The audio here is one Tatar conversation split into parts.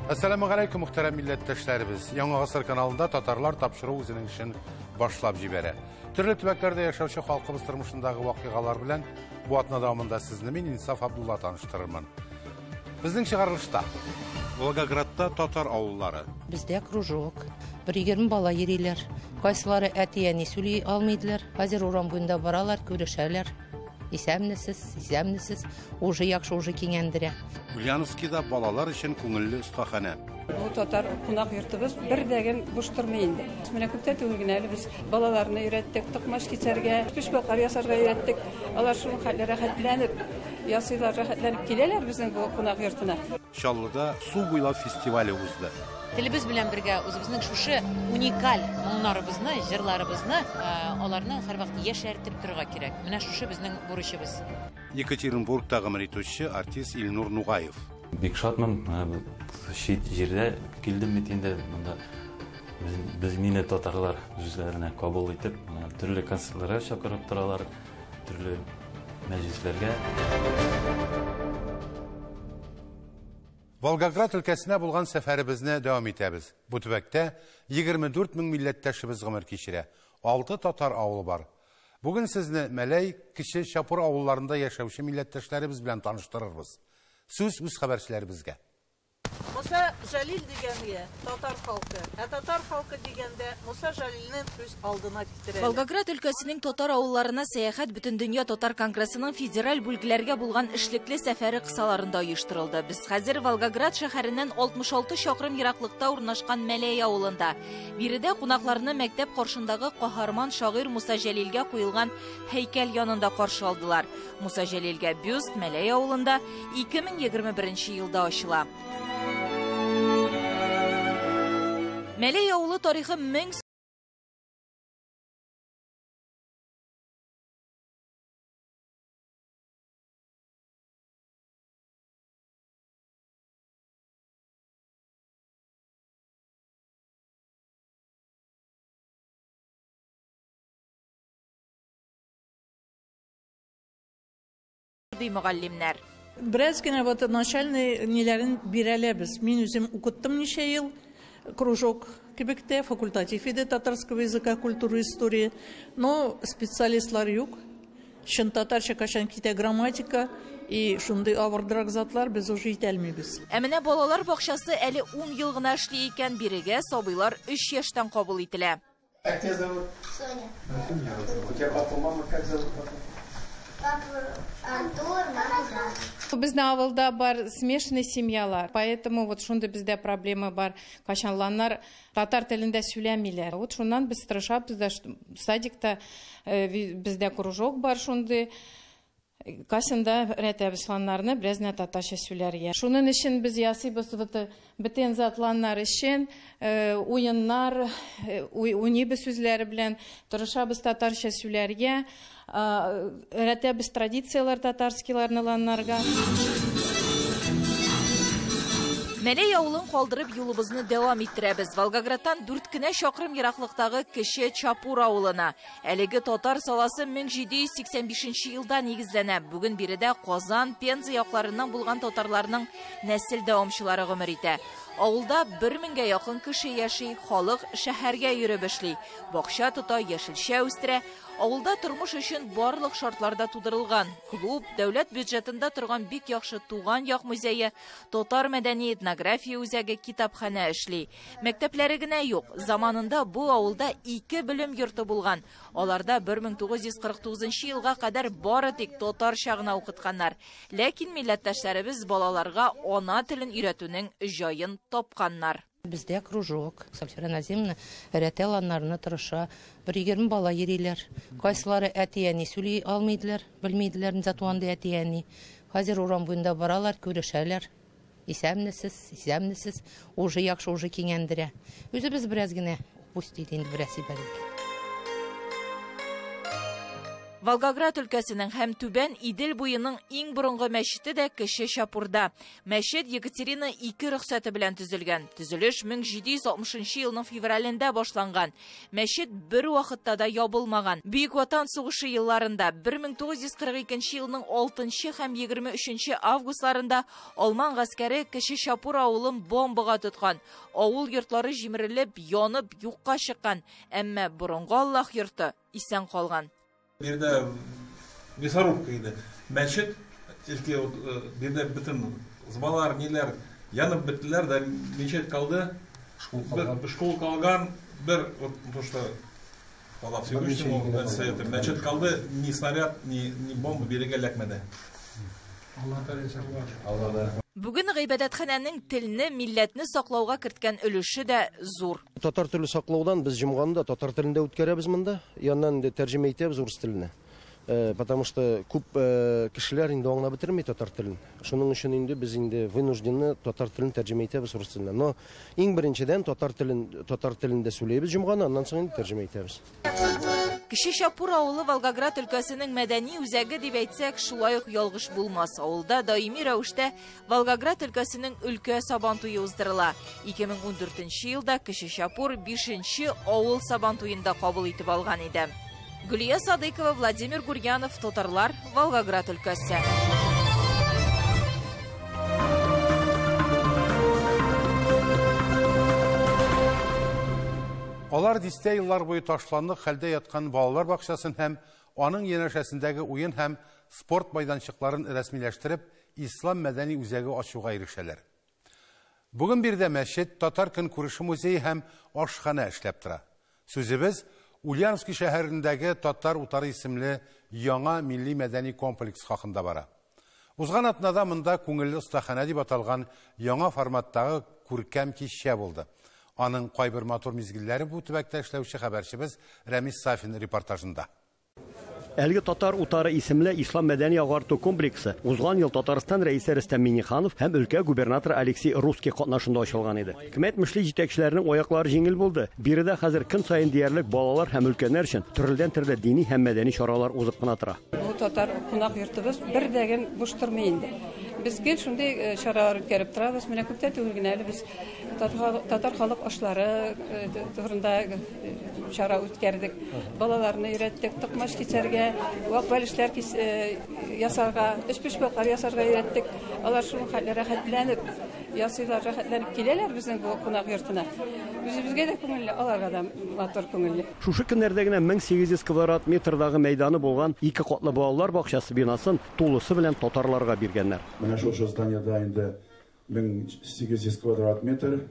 Әссәламегаләйкүм, мөхтәрәм милләттәшләребез. Яңа гасыр каналында татарлар тапшыру үзенең эшен башлап җибәрә. Төрле төбәкләрдә яшәүче халкыбыз тормышындагы вакыйгалар белән бу атна дәвамында сезне мин Инсаф Абдулла таныштырырмын. Безнең чыгарылышта Волгоградта татар авыллары. Бездә кружок. Бер 20 бала йөриләр. Кайсылары әти-әни сөйли алмыйдылар. Хәзер урам буенда баралар, күрешәләр. Исәнмесез, исәнмесез. Уже яхшы, уже киңәндерә. Ульяновскида балалар өчен күңелле остаханә. Бу татар кунак йортыбыз бер дә гел буш тормый инде. Менә күптән түгел генә әле без балаларны өйрәттек, токмач кисәргә, почмаклар ясарга өйрәттек. Алар шул хәтле рәхәтләнеп ясыйлар, рәхәтләнеп киләләр безнең бу кунак йортына. Чаллыда су буйлап фестивале узды. Телебез белән бергә үзебезнең шушы уникаль моңнарыбызны, җырларыбызны, аларны һәрвакыт яшәртеп торырга кирәк. Менә шушы безнең бурычыбыз. Екатеринбургта гомер итүче артист Илнур Нугаев. Бик шатмын, чит җирдә килдем бит инде монда. Без мине татарлар үзләренә кабул итеп, төрле концертларга чакырып торалар, төрле мәҗлесләргә. Волгоград өлкәсенә булган сәфәребезне дәвам итәбез. Бу төбәктә 24 мең милләттәшебез гомер кичерә. 6 татар авылы бар. Бүген сезне Мәләй, Кече Чапур авылларында яшәүче милләттәшләребез белән таныштырырбыз. Сүз үз хәбәрчеләребезгә. Муса Җәлил дигәнгә татар халкы, ә татар халкы дигәндә Муса Җәлилне үз алдына китерәләр. Волгоград өлкәсенең татар авылларына сәяхәт Бөтендөнья татар конгрессының федераль бүлгеләргә булган эшлекле сәфәре кысаларында оештырылды. Без хәзер Волгоград шәһәреннән 66 чакрым ераклыкта урнашкан Мәләй авылында. Биредә кунакларны мәктәп каршындагы каһарман шагыйрь Муса Җәлилгә куелган һәйкәл янында каршы алдылар. Муса Җәлилгә бюст Мәләй авылында 2021 елда ачыла. Мәләй авылы тарихы 1000 ди мөгаллимнәр. Бераз генә вот начальный ниләрен бирәләбез. Мин үзем укыттым ничә ел кружок кебектә, факультатив иде татарского языка, культуры, истории, но специалистлар юк. Чын татарча качан китә грамматика и шундый авырдырак затлар без уже итәлмибез. Ә менә балалар бакчасы әле 10 ел гына эшли икән, бирегә сабыйлар 3 яшьтән кабул ителә. Как тебя зовут? Соня. У тебя папа, мама, как зовут папа? Папа Артур, мама Жанна. Безнең авылда бар смешанный семьялар, поэтому вот шунда бездә проблема бар. Качанланнар татар телендә сөйләмиләр. Вот шуннан без тырышабыз да, садикта бездә кружок бар шундый. Касында рәтәбез ланнарны бераз генә татарча сөйләргә. Шуның өчен без ясыйбыз вот бөтен затланнар өчен уеннар, уйныйбыз сүзләре белән, тырышабыз татарча сөйләргә. Рәтәбез традицияләр татарскийларны ланнарга. Мәләй авылын калдырып юлыбызны дәвам иттерәбез. Волгоградтан 4 кенә чакрым ераклыктагы Кече Чапур авылына. Әлеге татар саласы 1785 елда нигезләнә. Бүген биредә Казан, Пенза якларыннан булган татарларның нәсел дәвамчылары гомер итә. Авылда 1000гә якын кеше яши, халык шәһәргә йөреп эшли. Бакча тота, яшелчә үстерә. Авылда тормыш өчен барлык шартлар да тудырылган. Клуб, дәүләт бюджетында торган бик яхшы туган як музее, татар мәдәни этнография үзәге, китапханә эшли. Мәктәпләре генә юк. Заманында бу авылда 2 белем йорты булган. Аларда 1949 елга кадәр бары тик татарча гына укытканнар. Ләкин милләттәшләребез балаларга ана телен өйрәтүнең җаен тапканнар. Бездә кружок. Сафира Назимовна рәтә ланнарны тырыша. Бер 20 бала йөриләр. Кайсылары әти-әни сөйли алмыйдылар, белмейделәр, зато андый әти-әни. Хәзер урам буенда баралар, күрешәләр. Исәнмесез, исәнмесез. Уже яхшы, уже киңәндерә. Үзебез бераз генә упустить инде бераз ибәрдек. Волгоград өлкәсенең һәм Түбән Идел буеның иң борынгы мәчете дә Кече Чапурда. Мәчет Екатерина II рөхсәте белән төзелгән. Төзелеш 1760 елның февралендә башланган. Мәчет бер вакытта да ябылмаган. Бөек Ватан сугышы елларында 1942 елның 6 һәм 23 августларында алман гаскәре Кече Чапур авылын бомбага тоткан. Авыл йортлары җимерелеп, янып, юкка чыккан. Әмма борынгы Аллаһ йорты исән калган. Биредә мясорубка иде. Мәчет, биредә бөтен збалар, ниләр янып беттеләр, да мечеть калды. Школ калган, бер, вот то, что Аллах Всевышнему, мәчет калды, ни снаряд, ни бомба бирегә эләкмәде. Бүген гыйбадәтханәнең телне, милләтне саклауга керткән өлеше дә зур. Татар теле саклаудан без җомганы да татар телендә үткәрәбез монда. Яннан инде тәрҗемә итәбез урыс теленә. Потому что күп кешеләр инде аңлап бетерми татар телен. Шуның өчен инде без инде вынуждены татар телен тәрҗемә итәбез урыс теленә. Но иң беренчедән татар телендә сөйләйбез җомганы, аннан соң инде тәрҗемә итәбез. Кече Чапур авылы Волгоград өлкәсенең мәдәни үзәге дип әйтсәк, шулай ук ялгыш булмас. Авылда даими рәвештә Волгоград өлкәсенең өлкә сабантуе уздырыла. 2014 елда Кече Чапур 5-нче авыл сабантуенда кабул итеп алган иде. Гөлия Садыкова, Владимир Гурьянов, Татарлар, Волгоград өлкәсе. Алар дистә еллар буе ташландык хәлдә яткан балалар бакчасын һәм аның янәшәсендәге уен һәм спорт майданчыкларын рәсмиләштереп, Ислам мәдәни үзәге ачуга ирешәләр. Бүген биредә мәчет, татар көнкүреше музее һәм ашханә эшләп тора. Сүзебез Ульяновский шәһәрендәге Татар утары исемле яңа милли мәдәни комплекс хакында бара. Узган атнада монда күңелле остаханә дип аталган яңа форматтагы күркәм кичә булды. Аның кайбер матур мизгелләре бу төбәктә эшләүче хәбәрчебез Рәмис Сафин репортажында. Әлеге Татар утары исемле Ислам мәдәни агарту комплексы узган ел Татарстан рәисе Рөстәм Миңнеханов һәм өлкә губернаторы Алексей Русский катнашында ачылган иде. Кем әйтмешли, җитәкчеләрнең аяклары җиңел булды. Биредә хәзер көн саен диярлек балалар һәм өлкәннәр өчен төрледән-төрле дини һәм мәдәни чаралар узып кына тора. Бу татар кунак йортыбыз бер дә гел буш тормый инде. Без гел шундый чаралар үткәреп торабыз. Менә күптән түгел генә әле без татар халык ашлары турында чара үткәрдек. Балаларны өйрәттек, токмач кисәргә, вак бәлешләр ясарга, өчпочмаклар ясарга өйрәттек. Алар шул хәтле рәхәтләнеп ясыйлар, рәхәтләнеп киләләр безнең бу кунак йортына. Үзебезгә дә күңелле, аларга да матур күңелле. Шушы көннәрдә генә 1800 квадрат метрдагы мәйданы булган ике катлы балалар бакчасы бинасын тулысы белән татарларга биргәннәр. Менә шушы зданиеда инде 1800 квадрат метр.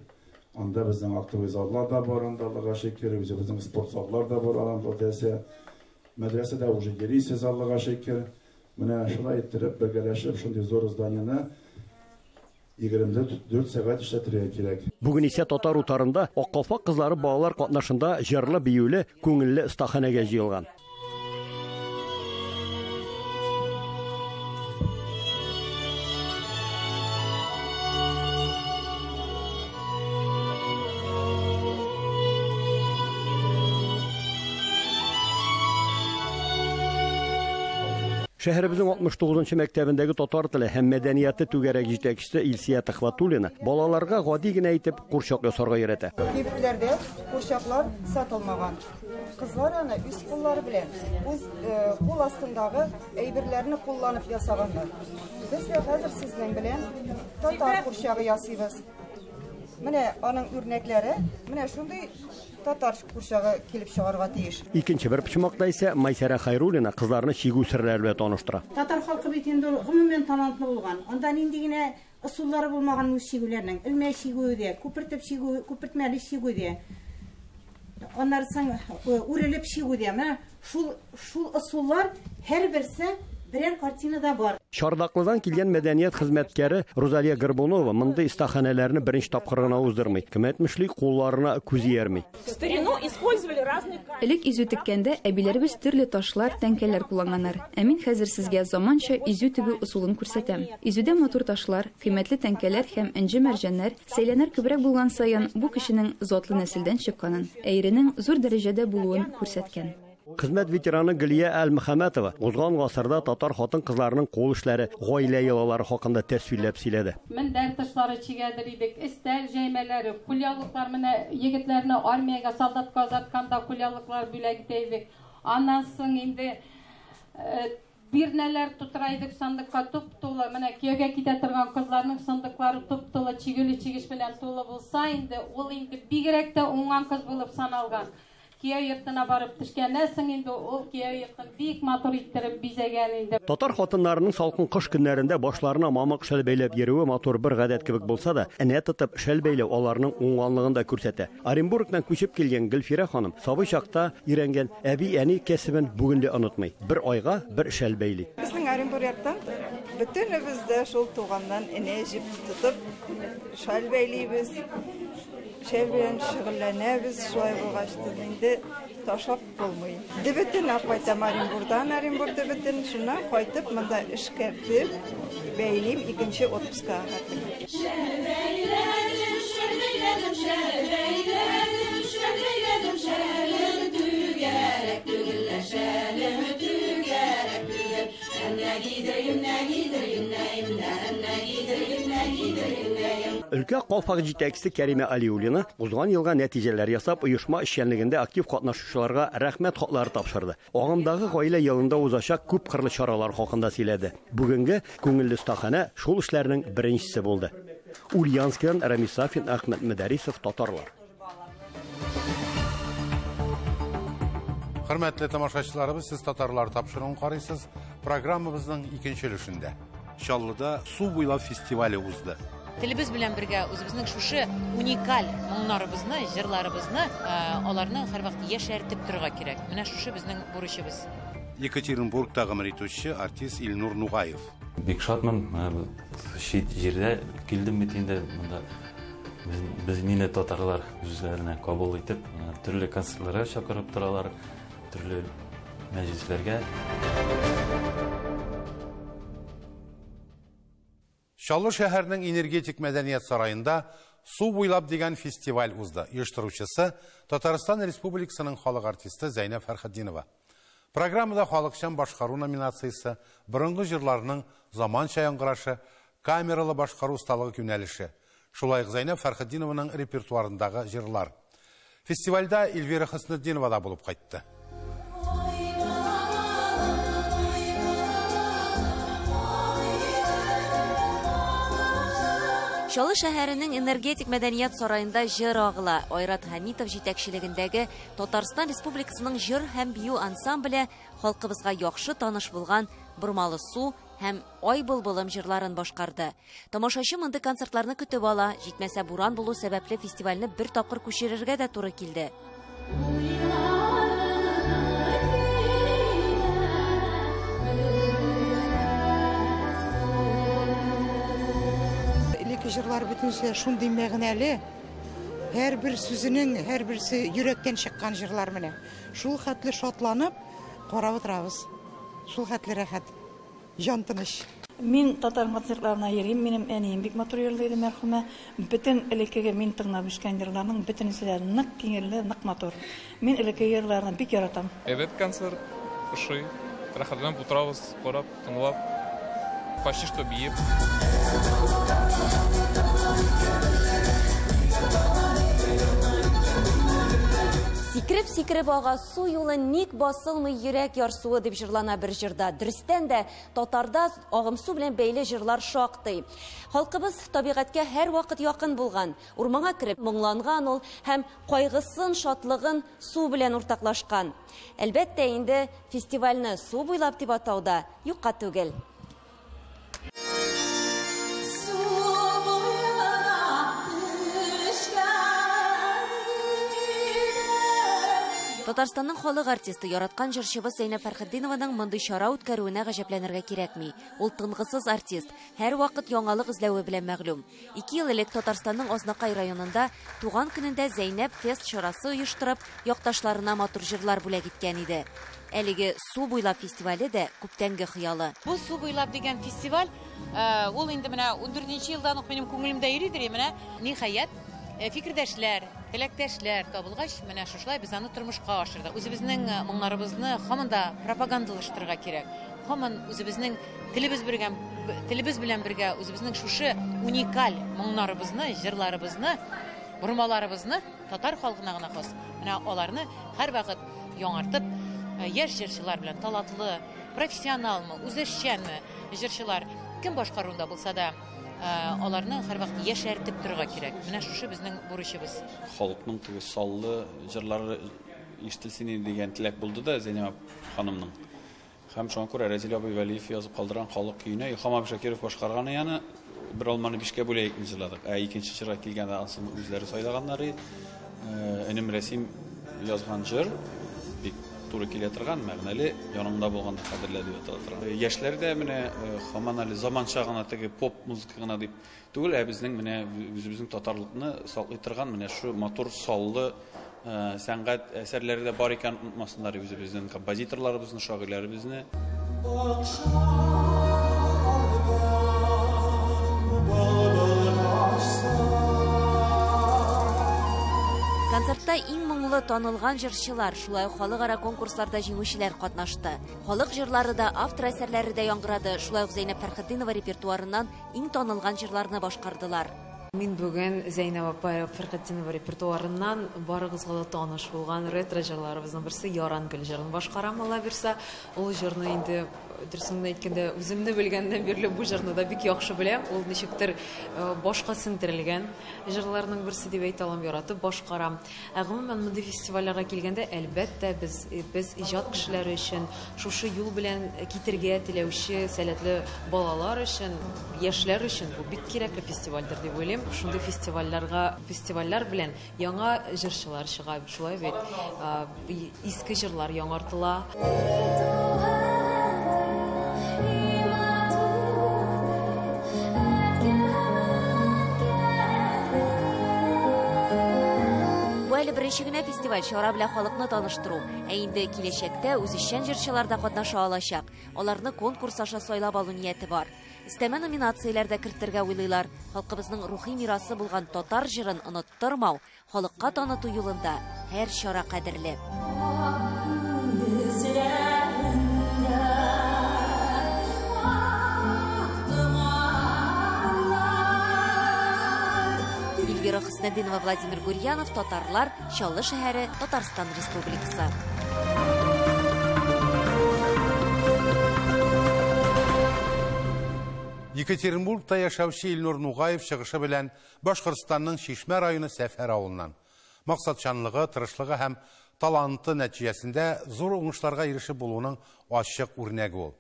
Анда безнең актовый заллар да бар, анда Аллага шөкер, үзебезнең спорт заллар да бар, анда мәдрәсәдә уже йөрисез, Аллага шөкер. Менә шулай иттереп бергәләшеп шундый зур зданиены 24 сәгать эшләтергә кирәк. Бүген исә Татар утарында Ак калфак кызлары балалар катнашында җырлы, биюле, күңелле остаханәгә җыелган. Шәһәребезнең 69-нчы мәктәбендәге татар теле һәм мәдәнияте түгәрәк җитәкчесе Илсия Төхвәтуллина балаларга гади генә итеп курчак ясарга өйрәтә. Кибетләрдә курчаклар сатылмаган. Кызлар аны үз куллары белән, үз кул астындагы әйберләрне кулланып ясаганнар. Без дә хәзер сезнең белән татар курчагы ясыйбыз. Менә аның үрнәкләре, менә шундый татар курчагы килеп чыгарга тиеш. Икенче бер почмакта исә Майсара Хайруллина кызларны чигү серләре белән таныштыра. Татар халкы бит инде гомумән талантлы булган. Анда нинди генә ысуллары булмаган үз чигүләрнең. Элмә чигүе дә, күпертеп чигү, күпертмәле чигү дә. Аннары соң үрелеп чигү дә. Менә шул ысуллар һәрберсе берәр картинада бар. Чардаклыдан килгән мәдәният хезмәткәре Рузалия Горбунова мондый остаханәләрне беренче тапкыр гына уздырмый. Кем әйтмешли, кулларына күз иярми. Элек изү теккәндә әбиләребез төрле ташлар, тәңкәләр кулланганнар. Ә мин хәзер сезгә заманча изү тегү ысулын күрсәтәм. Изүдә матур ташлар, кыйммәтле тәңкәләр һәм энҗе мәрҗәннәр, сәйләннәр күбрәк булган саен бу кешенең затлы нәселдән чыкканын, ә иренең зур дәрәҗәдә булуын күрсәткән. Хезмәт ветераны Гөлия Әлмөхәммәтова узган гасырда татар хатын-кызларының кул эшләре, гаилә йолалары хакында тәфсилләп сөйләде. Мендәр тышлары чигәдер идек, өстәл җәймәләре, кулъяулыклар, менә егетләрне армиягә солдатка озатканда кулъяулыклар бүләк итә идек. Аннан соң инде бирнәләр тутыра идек сандыкка туп-тулы. Менә кияүгә китә торган кызларның сандыклары туп-тулы чигүле чигеш белән тулы булса инде, ул инде бигрәк тә уңган кыз булып саналган. Кияү йортына барып төшкәннән соң инде ул кияү йортын бик матур иттереп бизәгән инде. Татар хатыннарының салкын кыш көннәрендә башларына мамык шәл бәйләп йөрүе матур бер гадәт кебек булса да, энә тотып шәл бәйләү аларның уңганлыгын да күрсәтә. Оренбургтан күчеп килгән Гөлфирә ханым сабый чакта өйрәнгән әби-әни кәсебен бүген дә онытмый. Бер айга бер шәл бәйли. Безнең Оренбург яктан бөтенебез дә шул туганнан энә җеп тотып шәл бәйлибез. Шәл белән шөгыльләнәбез, шулай булгач инде ташлап булмый. Дебетен алып кайтам Оренбургтан, Оренбург дебетен, шуннан кайтып монда эшкәртеп бәйлим икенче отпускага хәтле. Шәл бәйләдем, шәл бәйләдем, шәл бәйләдем, шәл бәйләдем, шәлем түгәрәк түгел, шәлем түгәрәк түгел. Әннә гидерим, нә гидерим, нә имнә, әннә гидерим, нә гидерим, нә им. Өлкә калфак җитәкчесе Кәримә Алиуллина узган елга нәтиҗәләр ясап, оешма эшчәнлегендә актив катнашучыларга рәхмәт хатлары тапшырды. Агымдагы гаилә елында узачак күп кырлы чаралар хакында сөйләде. Бүгенге күңелле остаханә шул эшләрнең беренчесе булды. Ульяновскидан Рамис Сафин, Әхмәт Мөдәрисов, Татарлар. Хөрмәтле тамашачыларыбыз, сез Татарлар тапшыруын карыйсыз. Программабызның икенче өлешендә Чаллыда су буйлап фестивале узды. Телебез белән бергә үзебезнең шушы уникаль моңнарыбызны, җырларыбызны, аларны һәрвакыт яшәртеп торырга кирәк. Менә шушы безнең бурычыбыз. Екатеринбургта гомер итүче артист Илнур Нугаев. Бик шатмын, чит җирдә килдем бит инде монда. Без мине татарлар үзләренә кабул итеп, төрле концертларга чакырып торалар, төрле мәҗлесләргә. Чаллы шәһәренең энергетик мәдәният сараенда Су буйлап дигән фестиваль узды. Оештыручысы Татарстан Республикасының халык артисты Зәйнәб Фәрхетдинова. Программада халыкчан башкару номинациясе, борынгы җырларның заманча яңгырашы, камералы башкару осталыгы юнәлеше. Шулай ук Зәйнәб Фәрхетдинованың репертуарындагы җырлар. Фестивальдә Эльвира Хөснетдинова да булып кайтты. Чаллы шәһәренең энергетик мәдәният сараенда җыр агыла. Айрат Хәмитов җитәкчелегендәге Татарстан Республикасының җыр һәм бию ансамбле халкыбызга яхшы таныш булган Бормалы су һәм Ай былбылым җырларын башкарды. Тамашачы мондый концертларны көтеп ала, җитмәсә буран булу сәбәпле фестивальне бер тапкыр күчерергә дә туры килде. Җырлар бөтенесе шундый мәгънәле, һәрбер сүзенең һәрберсе йөрәктән чыккан җырлар менә. Шул хәтле шатланып карап утырабыз. Шул хәтле рәхәт, җан тыныч. Мин татар концертларына йөрим, минем әнием бик матур йырлый иде мәрхүмә. Бөтен элеккеге мин тыңлап үскән җырларның бөтенесе дә нык киңелле, нык матур. Мин элеккеге җырларны бик яратам. Әйбәт концерт, ошый. Рәхәтләнеп утырабыз, карап, тыңлап. Почти что биеп. Сикереп-сикереп ага су юлы ник басылмый йөрәк ярсуы дип җырлана бер җырда. Дөрестән дә татарда агым су белән бәйле җырлар шактый. Халкыбыз табигатькә һәрвакыт якын булган. Урманга кереп моңланган ул һәм кайгысын, шатлыгын су белән уртаклашкан. Әлбәттә инде фестивальне су буйлап дип атау да юкка түгел. Татарстанның халык артисты, яраткан җырчыбыз Зәйнәб Фәрхетдинованың мондый чара үткәрүенә гаҗәпләнергә кирәкми. Ул тынгысыз артист, һәрвакыт яңалык эзләве белән мәгълүм. 2 ел элек Татарстанның Азнакай районында туган көнендә Зәйнәб фест чарасы оештырып, якташларына матур җырлар бүләк иткән иде. Әлеге су буйлап фестивале дә күптәнге хыялы. Бу су буйлап дигән фестиваль, ул инде менә 14 елдан ук минем күңелемдә йөридер, менә ниһаять фикердәшләр, Теләктәшләр табылгач, менә шушылай без аны тормышка ашырдык. Үзебезнең моңнарыбызны һаман да пропагандалаштырырга кирәк. Һаман үзебезнең телебез бергә, телебез белән бергә үзебезнең шушы уникаль моңнарыбызны, җырларыбызны, бормаларыбызны татар халкына гына хас. Менә аларны һәрвакыт яңартып, яшь җырчылар белән талантлы, профессионалмы, үзешчәнме җырчылар кем башкаруында булса да, аларны һәрвакыт яшәртеп торырга кирәк. Менә шушы безнең бурычыбыз. Халыкның теге саллы җырлары ишетелсен иде дигән теләк булды да Зәйнәб ханымның. Һәм шуңа күрә Рәзил абый Вәлиев язып калдырган халык көенә Илһам абый Шакиров башкарганы яны бер алманы бишкә бүләекне җырладык. Ә икенче җырга килгәндә анысын үзләре сайлаганнар иде. Энем Рәсим язган җыр бик туры килә торган, мәгънәле, яныңда булганда кадерле дип атала торган. Яшьләр дә менә һаман әле заманча гына теге поп музыка гына дип түгел, ә безнең менә үзебезнең татарлыкны саклый торган менә шу матур саллы сәнгать әсәрләре дә бар икән, онытмасыннар үзебезнең композиторларыбызны, шагыйрьләребезне. Концертта иң моңлы танылган җырчылар, шулай ук халыкара конкурсларда җиңүчеләр катнашты. Халык җырлары да, автор әсәрләре дә яңгырады. Шулай ук Зәйнәб Фәрхетдинова репертуарыннан иң танылган җырларны башкардылар. Мин бүген Зәйнәб апай Фәрхетдинова репертуарыннан барыгызга да таныш булган ретро җырларыбызның берсе Яран гөл җырын башкарам, Алла бирсә. Ул җырны инде дөресен әйткәндә үземне белгәннән бирле бу җырны да бик яхшы беләм. Ул ничектер башка сеңдерелгән җырларның берсе дип әйтә алам, яратып башкарам. Ә гомумән мондый фестивальләргә килгәндә, әлбәттә, без иҗат кешеләре өчен, шушы юл белән китергә теләүче сәләтле балалар өчен, яшьләр өчен бу бик кирәкле фестивальдер дип уйлыйм. Шундый фестивальләр белән яңа җырчылар чыга, шулай бит, иске җырлар яңартыла. Бу әле беренче генә фестиваль чара белән халыкны таныштыру. Ә инде киләчәктә үзешчән җырчылар да катнаша алачак. Аларны конкурс аша сайлап алу нияте бар. Өстәмә номинацияләр дә кертергә уйлыйлар. Халкыбызның рухи мирасы булган татар җырын оныттырмау, халыкка таныту юлында һәр чара кадерле. Эльвира Хөснетдинова, Владимир Гурьянов, Татарлар, Чаллы шәһәре, Татарстан Республикасы. Екатеринбургта яшәүче Илнур Нугаев чыгышы белән Башкортстанның Чишмә районы Сәфәр авылыннан. Максатчанлыгы, тырышлыгы һәм таланты нәтиҗәсендә зур уңышларга ирешеп булуның ачык үрнәге ул.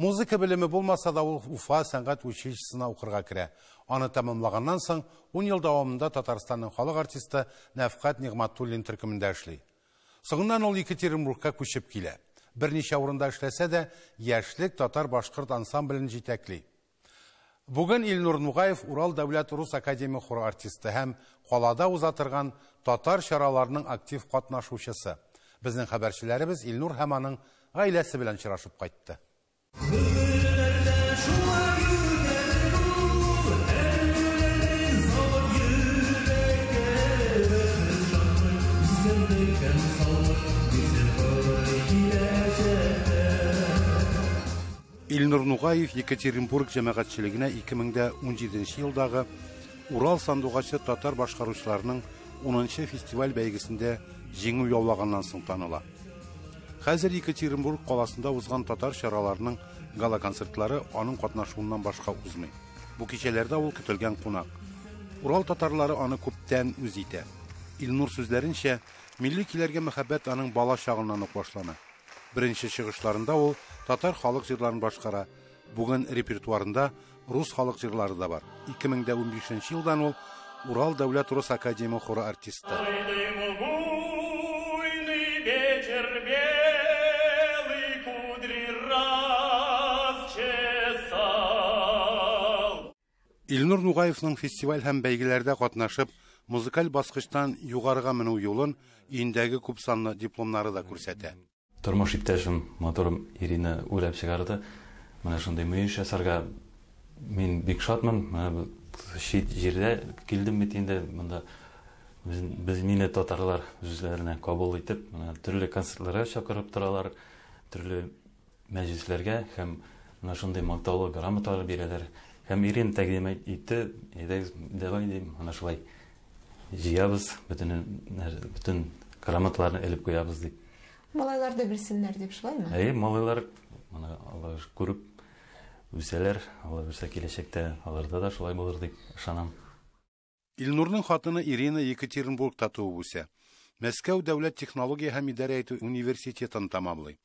Музыка белеме булмаса да ул Уфа сәнгать училищесына укырга керә. Аны тәмамлаганнан соң 10 ел дәвамында Татарстанның халык артисты Нәфкать Нигъмәтуллин төркемендә эшли. Соңыннан ул Екатеринбургка күчеп килә. Берничә урында эшләсә дә, яшьлек татар-башкорт ансамблен җитәкли. Бүген Илнур Нугаев Урал дәүләт рус академия хоры артисты һәм калада уза торган татар чараларының актив катнашучысы. Безнең хәбәрчеләребез Илнур һәм аның гаиләсе белән очрашып кайтты. Илнур Нугаев Екатеринбург җәмәгатьчелегенә 2017 елдагы Урал сандугачы татар башкаручыларының 10нчы фестиваль бәйгесендә җиңү яулаганнан соң таныла. Хәзер Екатеринбург каласында узган татар чараларының гала-концертлары аның катнашуыннан башка узмый. Бу кичәләрдә ул көтелгән кунак. Урал татарлары аны күптән үз итә. Илнур сүзләренчә, милли көйләргә мәхәббәт аның бала чагыннан ук башлана. Беренче чыгышларында ул татар халык җырларын башкара. Бүген репертуарында рус халык җырлары да бар. 2015 елдан ул Урал дәүләт рус академия хоры артисты. Илнур Нугаевның фестиваль һәм бәйгеләрдә катнашып, музыкаль баскычтан югарыга менү юлын өендәге күпсанлы дипломнары да күрсәтә. Тормыш иптәшем, моторым Ирина уйлап чыгарды. Менә шундый мөеш ясарга мин бик шатмын. Менә чит җирдә килдем бит инде, монда Без мине татарлар үзләренә кабул итеп, менә төрле концертларга чакырып торалар, төрле мәҗлесләргә һәм менә шундый мактаулы грамоталар бирәләр. Һәм ирем тәкъдим итте, әйдәгез, давай дим, менә шулай җыябыз, бөтен грамоталарны элеп куябыз дип. Малайлар да белсеннәр дип, шулаймы? Әйе, малайлар моны алар күреп үсәләр, алар үсә киләчәктә аларда да шулай булыр дип ышанам. Илнурның хатыны Ирина Екатеринбургта туып үсә. Мәскәү дәүләт технология һәм идарә итү университетын тәмамлый.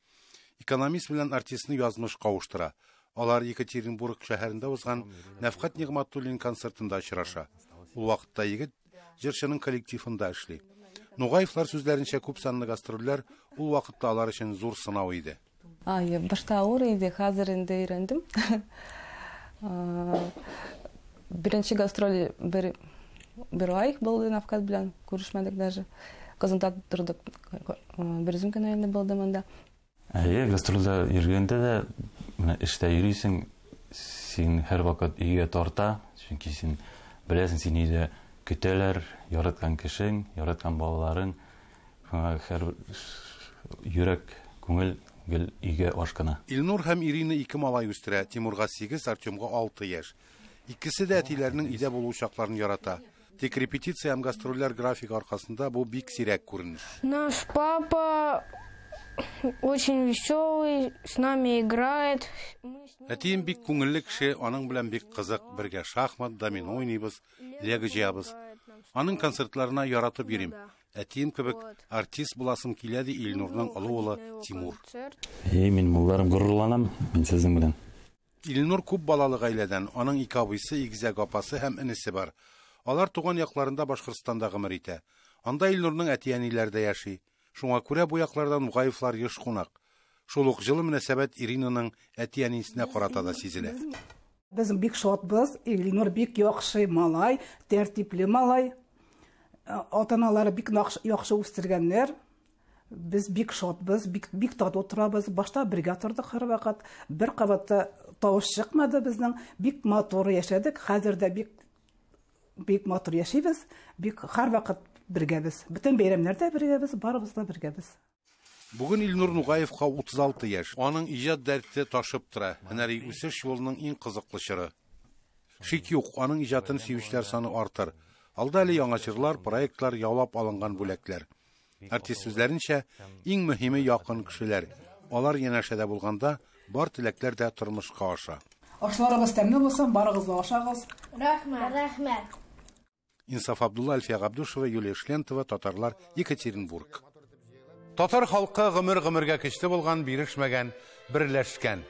Экономист белән артистны язмыш кавыштыра. Алар Екатеринбург шәһәрендә узган Нәфкать Нигъмәтуллин концертында очраша. Ул вакытта егет җырчының коллективында эшли. Нугаевлар сүзләренчә, күп санлы гастрольләр ул вакытта алар өчен зур сынау иде. Ай, башта авыр иде, хәзер инде өйрәндем. Беренче гастроль бер ай булды Нәфкать белән, күрешмәдек даже. Казанда тордык, бер үзем генә инде булдым анда. Әйе, гастрольдә йөргәндә дә, менә эштә йөрисең, син һәрвакыт өйгә тарта, чөнки син беләсең, син өйдә көтәләр, яраткан кешең, яраткан балаларың. Шуңа һәр йөрәк, күңел гел өйгә ашкына. Илнур һәм Ирина ике малай үстерә, Тимурга 8, Артемга 6 яшь. Икесе дә әтиләренең өйдә булу чакларын ярата. Тик репетиция һәм гастрольләр графигы аркасында бу бик сирәк күренеш. Наш папа очень веселый, с нами играет. Әтием бик күңелле кеше, аның белән бик кызык, бергә шахмат, домино уйныйбыз, лего җыябыз. Аның концертларына яратып йөрим. Әтием кебек артист буласым килә, ди Илнурның олы улы Тимур. Эй, мин улларым горурланам, мин сезнең белән. Илнур күп балалы гаиләдән, аның ике абыйсы, игезәк апасы һәм энесе бар. Алар туган якларында Башкортстанда гомер итә. Анда Илнурның әти-әниләре дә яши. Шуңа күрә бу яклардан Нугаевлар еш кунак. Шул ук җылы мөнәсәбәт Иринаның әти-әнисенә карата да сизелә. Без бик шатбыз. Илнур бик яхшы малай, тәртипле малай. Ата-аналары бик яхшы үстергәннәр. Без бик шатбыз, бик, бик тату торабыз. Башта бергә тордык һәрвакыт. Бер кабатта тавыш чыкмады безнең. Бик матур яшәдек. Хәзер дә бик бик матур яшибез. Бик һәрвакыт бергәбез. Бөтен бәйрәмнәрдә бергәбез, барыбыз да бергәбез. Бүген Илнур Нугаевка 36 яшь. Аның иҗат дәрте ташып тора. Һөнәри үсеш юлының иң кызыклы чоры. Шик юк, аның иҗатын сөючеләр саны артыр. Алда әле яңа җырлар, проектлар, яулап алынган бүләкләр. Артист сүзләренчә, иң мөһиме якын кешеләр. Алар янәшәдә булганда, бар теләкләр дә тормышка аша. Ашларыгыз тәмле булсын, барыгыз да ашагыз. Рәхмәт. Рәхмәт. Инсаф Абдулла, Альфия Габдушева, Юлия Шлентова, Татарлар, Екатеринбург. Татар халкы гомер-гомергә көчле булган, бирешмәгән, берләшкән.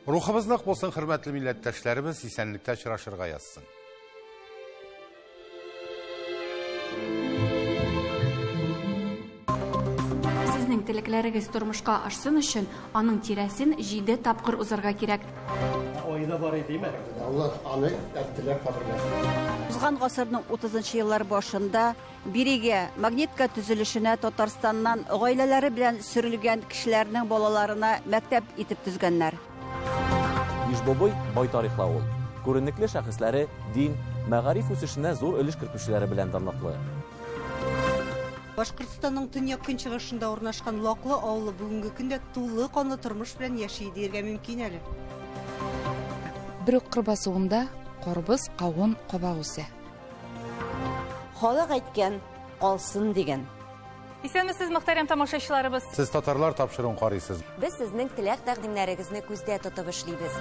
Рухыбыз нык булсын, хөрмәтле милләттәшләребез, исәнлектә очрашырга язсын. Сезнең теләкләрегез тормышка ашсын өчен, аның тирәсен 7 тапкыр узарга кирәк. Айда бар иде, Аллаһ аны әттеләр кабергә. Узган гасырның 30 еллар башында бирегә Магнитка төзелешенә Татарстаннан гаиләләре белән сөрелгән кешеләрнең балаларына мәктәп итеп төзгәннәр. Ижбобой бай тарихлы авыл. Күренекле шәхесләре дин, мәгариф үсешенә зур өлеш кертүчеләре белән данлыклы. Башкортстанның төньяк-көнчыгышында урнашкан Лаклы авылы бүгенге көндә тулы канлы тормыш белән яши диергә мөмкин әле. Бер үк кыр басуында карбыз, кавын, кабак үсә. Халык әйткән, калсын дигән. Исәнмесез, мөхтәрәм тамашачыларыбыз. Сез татарлар тапшыруын карыйсыз. Без сезнең теләк тәкъдимнәрегезне күздә тотып эшлибез.